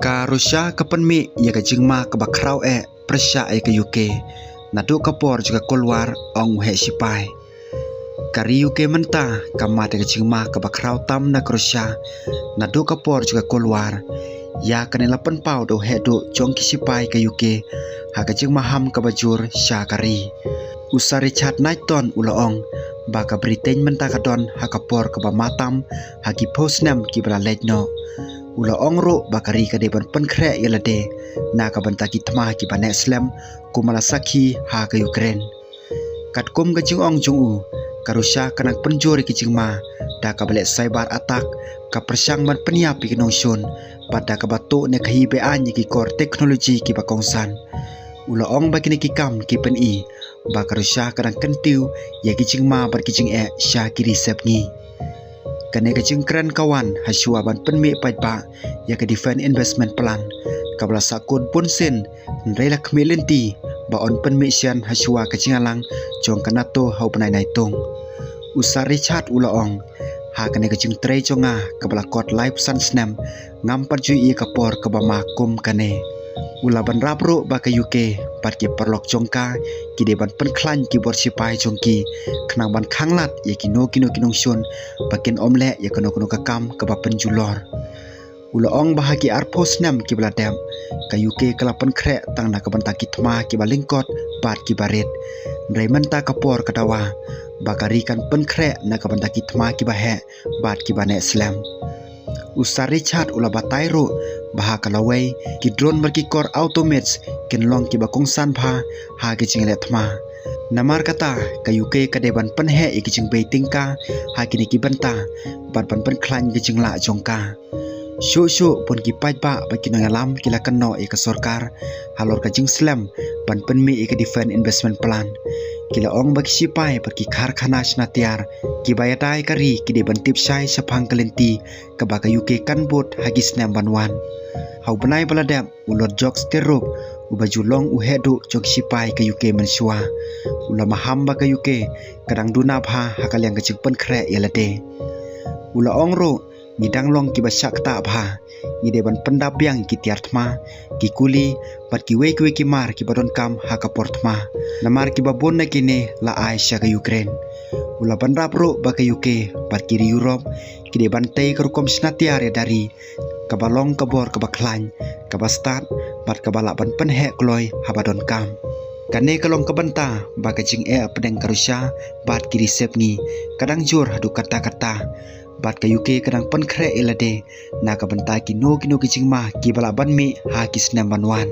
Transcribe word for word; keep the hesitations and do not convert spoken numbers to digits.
Ka Russia ka pynmih ïa ka jingma kaba khraw eh pyrshah ïa ka U K naduh ka por jong ka Cold War, ong u heh shipai. Ka ri U K mynta ka mad ïa ka jingma kaba khraw tam na ka Russia naduh ka por jong ka Cold War. Ïa kane la pynpaw da u heh duh jong ki shipai ka U K ha ka jingmaham kaba jur sha ka ri. U Sir Richard Knighton u la ong ba ka Britain mynta ka don ha ka por kaba ma tam ha ki phew snem kiba la leit noh. U la ong ruh ba ka ri ka dei ban pynkhreh ïa lade na ka bynta ki thma kiba neh slem, kumba la sakhi ha ka Ukraine. Katkum ka jingong jong u, ka Russia ka nang pynjur ïa ki jingma da kaba leh cyber attack, ka pyrshang ban pynïap ïa ki nongshun, bad da kaba tuh ne khaïi be-aiñ ïa ki kor technology kiba kongsan. U la ong ba kine ki kam ki pyni ba ka Russia ka dang kyntiew ïa ki jingma bad ki jingeh sha ki ri sepngi. Kane ka jingkren ka wan ha shuwa ban pynmih paidbah ïa ka Defence Investment Plan, kaba la sahkut bunsien, hynrei la khmih lynti ba yn pynmih shen ha shuwa ka jingïalang jong ka NATO ha u bnai Naitung. U Sir Richard u la ong, ha kane ka jingtrei jong nga kaba la kot laiphew san snem, ngam pat ju ïohi ïa ka por kaba ma kum kane. U la bynrap ruh ba ka U K bad ki paralok jong ka ki dei ban pynkhlaiñ ki bor shipai jong ki, khnang ban khanglad ïa kino kino ki nongshun ba kin ym leh ïa kano kano ka kam kaba pynjulor. U la ong ba ha ki arphew snem kiba la dep, ka U K ka la pynkhreh tang na ka bynta ki thma kiba lyngkot bad kiba rit. Hynrei mynta ka por ka dawa ba ka ri kan pynkhreh na ka bynta ki thma kiba heh bad kiba neh slem. U Sir Richard u la batai ruh ba ha ka lawei, ki drone bad ki kor automats kin long kiba kongsan bha ha ki jingleh thma. Namar kata, ka U K ka dei ban pynheh ïa ki jingbei tyngka ha kine ki bynta bad ban pynkhlaiñ ki jinglah jong ka. Shuh shuh bun ki paidbah bad ki nongïalam ki la kynnoh ïa ka sorkar halor ka jingslem ban pynmih ïa ka Defence Investment Plan. Ki la ong ba ki shipai bad ki karkhana shna tiar kiba ïada ïa ka ri ki dei ban tip shai shaphang ka lynti kaba ka U K kan bud ha ki snem ban wan. Ha u bnai ba la dep, u Lord George Stirrup, uba ju long u heh duh jong ki shipai ka U K mynshuwa, u la maham ba ka U K ka dang duna bha ha ka liang ka jingpynkhreh ïa lade. U la ong ruh, ngi dang long kiba shah ktah bha. Ngi dei ban pyndap biang ïa ki tiar thma, ki kuli, bad kiwei kiwei ki mar kiba donkam ha ka por thma. Namar kiba bun na kine la ai sha ka Ukraine. U la bynrap ruh ba ka U K bad ki ri Europe ki dei ban tei ka rukom shna tiar ïada ri kaba long ka bor kaba khlaiñ, kaba stad, bad kaba lah ban pynheh kloi haba donkam. Kane ka long ka bynta ba ka jingeh hapdeng ka Russia bad ki ri sepngi ka dang jur haduh katta katta, bad ka U K ka dang pynkhreh ïa lade na ka bynta kino kino ki jingma kiba lah ban mih ha ki snem ban wan.